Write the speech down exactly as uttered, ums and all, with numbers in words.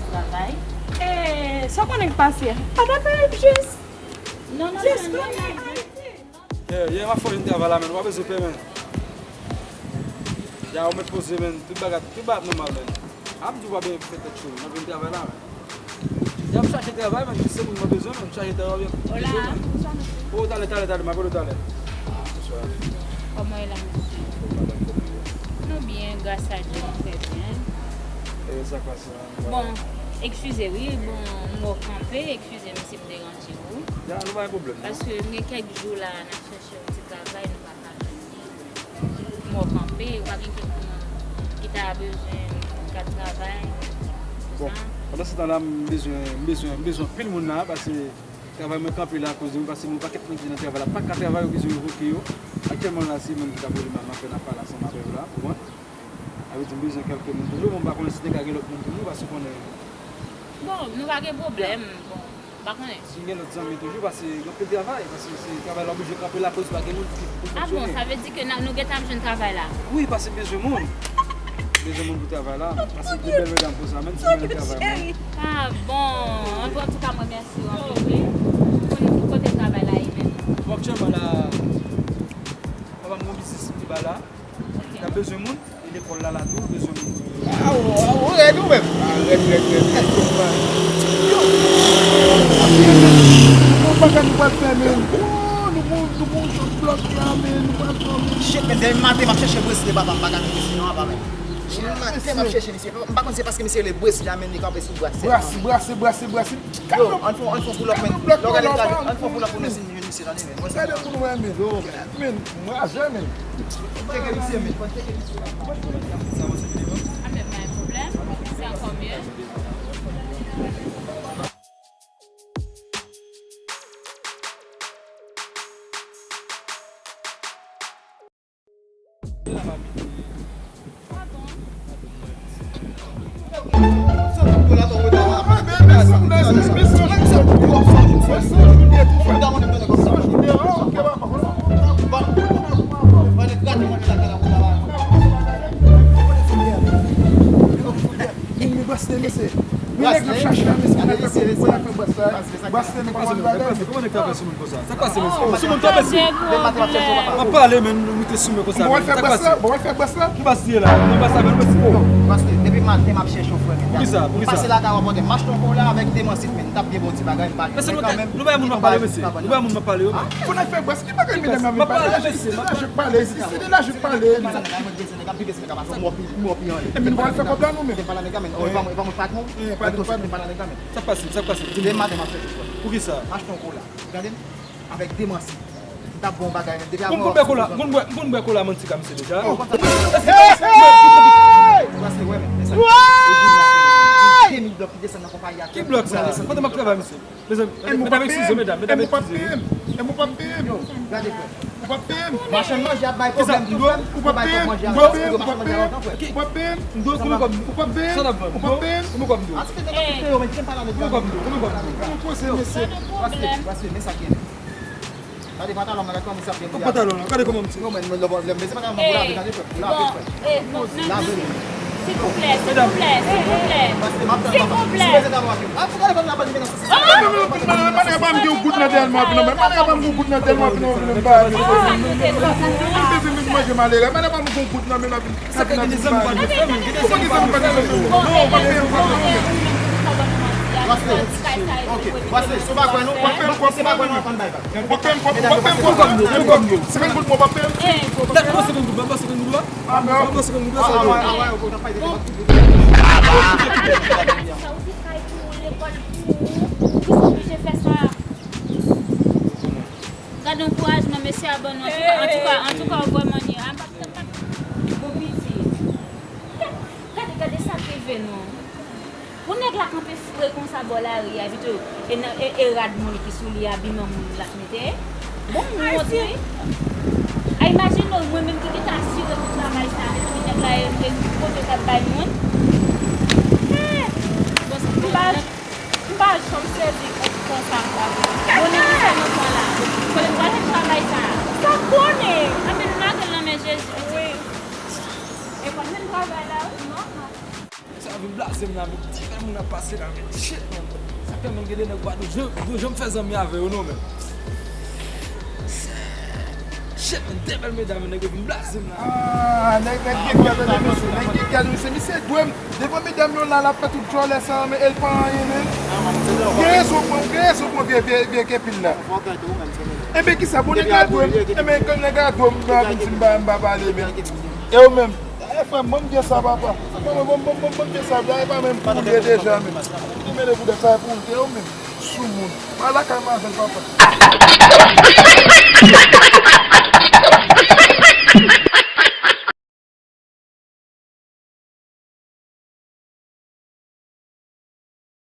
Travay. E, sa w konnen k pase? Pa t ap rive jis. Non, non, non, non, non. Yeah, yeah, m ap fè yon travay la, men. Ou pa bezwen pè, men. Ya, ou mèt poze, men. Tout bagay, tout bagay ap nòmal, men. A, m di w pa bezwen fè tèt cho, men. M ap vin travay la, men. Ya, m chache travay, men. Se moun mwen bezwen, men. M chache travay, men. Hola, kòman sa nou? Oh, talè, talè, talè. M ap rele w talè. Bonswa. Kòman w ye la, mesye? Kòman w ye? Nou byen, gras a Dye, nou trè byen. E sa k pase la? Bon, eskize wi, bon, m wè w kanpe, eskize m si m deranje w. Ya, nou pa gen pwoblèm, non. Paske m gen kèk jou la, n ap chèche yon ti travay, nou pa ka jwenn li. M wè w kanpe, ou pa gen kèk moun ki ta bezwen kat travay, tout sa. Bon, pandan se tan la, m bezwen, m bezwen, m bezwen anpil moun la, paske travay mwen kanpe la akoz de mwen, paske gen yon pakèt moun ki nan travay la, pa ka travay, yo bezwen revoke yo. Aktyèlman la, se moun ki t ap rele m la, m ap fè n ap pale ansanm avè yo la, ou konprann? Sa vle di m bezwen kèlke moun toujou, men m pa konnen si te ka gen lòt moun toujou, paske w konnen. Bon, nou pa gen pwoblèm. Bon, m pa konnen. Si m gen lòt zanmi toujou, paske gen anpil travay, paske se travay la oblije kanpe la, akoz pa gen moun ki pou fonksyone. A bon, sa vle di ke n a, nou gentan ap jwenn travay la? Wi, paske m bezwen moun. M bezwen moun pou travay la, paske de bèl medam konsa, menm si m gen travay mwen. A bon, antouka, mwen mèsi w anpil, wi. Pou, pou kote travay la ye menm? Bon, aktyèlman la, papa m gen yon biznis li ba la. N ap bezwen moun, e lekòl la la tou, bezwen moun. A, ou, ou rèd ou menm. A, rèd, rèd, rèd, rèd, yo, man. Yo, nou pa ka nou pa fè, men. Oh, nou pou, nou pou jòt blòk la, men, nou pa fè, men. Shit, men, demen maten, m ap chèche Bresle, papa, m pa ka twouve, sinon, apa, men. Demen maten, m ap chèche misye. M pa konn se paske misye rele Bresle, a, men, li kanpe sou brasè. Brase, brase, brase, brase. Yo, ann fè, ann fè pull up, men. Lè w gade, ann fè pull up pou nou, si nou jwenn misye, tande, men. Gade pou nou wè, men. Yo, men, mwen a jè, men. Tcheke misye, men. Tcheke misye. Anben, pa gen pwoblèm. Se ankò mye. Vin, vin, braslè, mesye. Men nèg ap chache a, mesye, pou n al fè, pou n al fè braslè. Braslè, men kòman bagay? Kòman nèg ap fè sou moun konsa? Sa k pase, mesye? Sou moun tonbe sou. M ap pale, men nou moute sou mwen konsa. Bon, w al fè braslè, bon, w al fè braslè. Ki bas li ye la? Nan bas la, men nou mèt sou. Braslè, depi maten m ap chèche w, frè, men. Poukisa? Poukisa? M pase lakay w, w ap wè m achte yon kola avèk de mansit, men m t ap gen bon ti bagay, m pa jwenn kanmenm. Men se nou bay moun m ap pale, mesye. Nou bay moun m ap pale, yo. Pou n al fè braslè, ki bagay, medam, m ap pale, mesye. Se de lajan k pale, se de lajan k pale. Nèg ap viv, se nèg ap pase, mò pi, mò pi anlè. Epi nou pral fè kòb la nou menm. Te pale nèg la, men, oh, e pa mwen, e pa mwen patwon. Te pale nèg la, men. Sa k pase, sa k pase? Demen maten m ap chèche w. Poukisa? M achte yon kola. Gade m, avèk de mansi. M t ap bon bagay, men depi avan. Moun bwè kola, moun bwè, moun bwè kola manti ka misye deja. Oh, konsa. Hey, hey! Pase, wè, men, men sa. Woy! De mil blòk ki desann nan konpayi a. Ki blòk sa? Kote m ap travay, mesye? Mezanmi, medam, eskize, medam, medam, eskize. Yo, gade, frè. Ou p ap peye m. Machann manje ap bay pwoblèm tou, frè. Ou p ap peye m. Ou p ap peye m. Ou p ap peye m. Ou p ap peye m. Ou p ap peye m. Sa n ap vann? Ou p ap peye m. Ou p ap peye m. Ou p ap peye m. Gade pantalon mwen, gade kòman misye ap debouye. Gade pantalon mwen, gade kòman misye ap debouye. Yo, men, lè, lè, lè, lè, lè, lè, lave, frè. Lave. Silvouplè, silvouplè, silvouplè. Silvouplè. Manèga pa m gen yon goud nan dèyè m ap vin non, men. Manèga pa m gen yon goud nan dèyè m ap vin non, vin ba. Mwen bezwen vin manje malere. Manèga pa m gen yon goud nan men m ap vin. Sa k gen de zanmi pa dwe fè, men. Gen de zanmi pa dwe fè, men. Non, pa dwe fè, pa dwe fè. Pase, ok. Pase, se pa kwè nou, se pa kwè nou antann bay. Ou pa peye m kòb, ou pa peye m kòb la. Senkant goud mwen, ou pa peye m. Dat mwen senkant goud la, ou pa senkant goud la. Ou pa senkant goud la, sa yo. Sa ou di kay pou ou, lekòl pou ou, ou oblije fè sa. Gade ankourajman mesye a ban nou, antouka, antouka, antouka, ou vrèman ni. A, m p ap, m p ap, bon, piti. Gade, gade sa k rive nou. Pou nèg la kanpe fre konsa bò lari a, pito, e nan, e, e rad moun ki sou li a, biman moun l ap mete. Bon wont, wi. A, imajine w, mwen menm ki gentan asire pou travay sa, epi nèg la, e, e kote l t ap bay moun. Bon, se m pa, m pa janm sezi konsa ankò. Bon, nèg sa nan kò la. Kote m prale travay sa? Sa konnen? Anben, m lage l nan men Jezi, piti. Wi. E konn menm travay la, wi, non, non. Sa Vin blaze m la, men de bèl moun ap pase la, men shit, man. Sa fè, men gen de nèg Gwadloup, jan, jan m fè zanmi avè yo, non, men. Shit, men de bèl medam, nèg yo vin blaze m la. Ah, nèg, nèg gen kè, tande, mesye, nèg gen kè, mesye, misye dwe m. Devan medam yo la, l ap fè tout djòlè sa, men el pa anyen, men. Gen rezon, pran, gen rezon, pran vye, vye, vye kepil la. Enben, kisa, bon, nèg la dwe m. Enben, kon nèg la dwe m, m pa vin di m pa, m pa pale, men. E ou menm? E frè m, ban m vye sa, papa. Ban m, ban m, ban m, ban m, ban m vye sa, la, e pa menm pou ou li ye deja, men. Ou te mele pou bèt sa, e pou ou li te, ou menm. Soumoun. Al lakay m avè l, papa.